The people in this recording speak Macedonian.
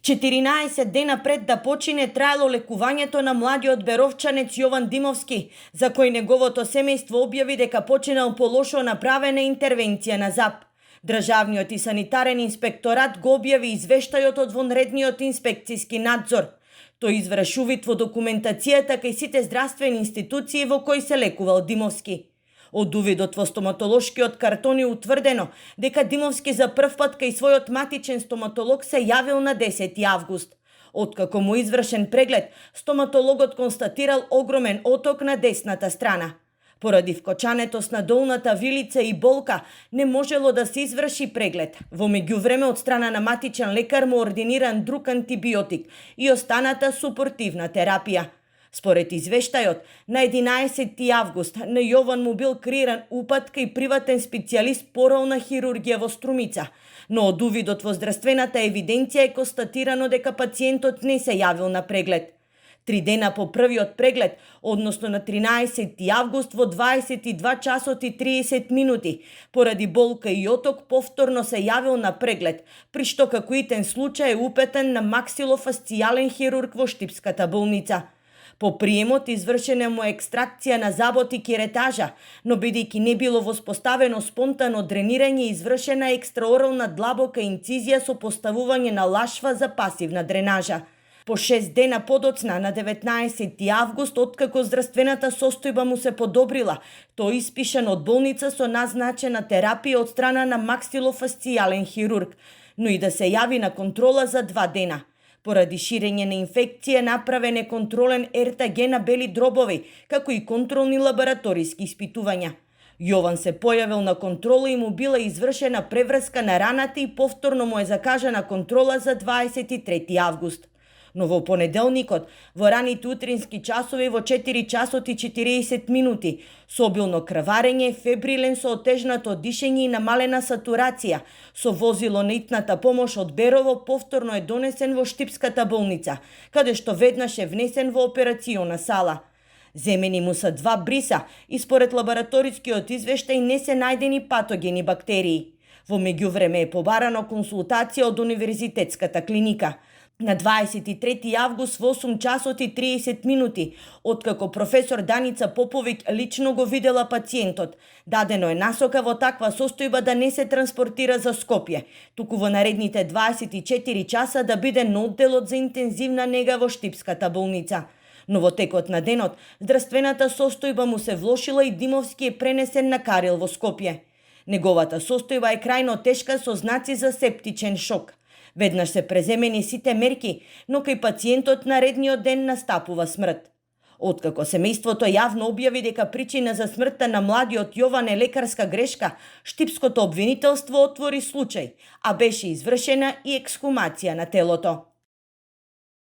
14 дена пред да почине траело лекувањето на младиот беровчанец Јован Димовски, за кој неговото семејство објави дека починал по лошо направена интервенција на ЗАП. Државниот и санитарен инспекторат го објави извештајот од вонредниот инспекцијски надзор. Тој изврши увид во документацијата кај сите здравствени институции во кои се лекувал Димовски. Од увидот во стоматолошкиот картон е утврдено дека Димовски за прв пат кај својот матичен стоматолог се јавил на 10 август. Откако му извршен преглед, стоматологот констатирал огромен оток на десната страна. Поради вкочанетост на долната вилица и болка, не можело да се изврши преглед. Во меѓувреме од страна на матичен лекар му ординиран друг антибиотик и останата супортивна терапија. Според извештајот, на 11 август на Јован му бил креиран упат кај приватен специјалист по орална хирургија во Струмица, но од увидот во здравствената евиденција е констатирано дека пациентот не се јавил на преглед. 3 дена по првиот преглед, односно на 13 август во 22 часот и 30 минути, поради болка и оток повторно се јавил на преглед, при што како итен случај е упетен на максилофасцијален хирург во Штипската болница. По приемот извршена му екстракција на забот и керетажа, но бидејќи не било воспоставено спонтано дренирање, извршена екстраорална длабока инцизија со поставување на лашва за пасивна дренажа. По 6 дена подоцна, на 19 август, откако здравствената состојба му се подобрила, тој испишан од болница со назначена терапија од страна на максилофасцијален хирург, но и да се јави на контрола за 2 дена. Поради ширење на инфекција направен е контролен РТГ на бели дробови, како и контролни лабораториски испитувања. Јован се појавил на контрола и му била извршена преврска на раната и повторно му е закажана контрола за 23 август. Но во понеделникот, во раните утрински часови во 4 часот и 40 минути, со обилно крварење, фебрилен со отежнато дишење и намалена сатурација, со возило на итната помош од Берово повторно е донесен во Штипската болница, каде што веднаш е внесен во операциона сала. Земени му са 2 бриса и според лабораторискиот извештај не се најдени патогени бактерии. Во меѓувреме е побарано консултација од Универзитетската клиника. На 23 август во 8 часот и 30 минути, откако професор Даница Поповиќ лично го видела пациентот, дадено е насока во таква состојба да не се транспортира за Скопје, туку во наредните 24 часа да биде на одделот за интензивна нега во Штипската болница. Но во текот на денот, здравствената состојба му се влошила и Димовски е пренесен на Карил во Скопје. Неговата состојба е крајно тешка со знаци за септичен шок. Веднаш се преземени сите мерки, но кај пациентот наредниот ден настапува смрт. Откако семејството јавно објави дека причина за смртта на младиот Јован е лекарска грешка, Штипското обвинителство отвори случај, а беше извршена и ексхумација на телото.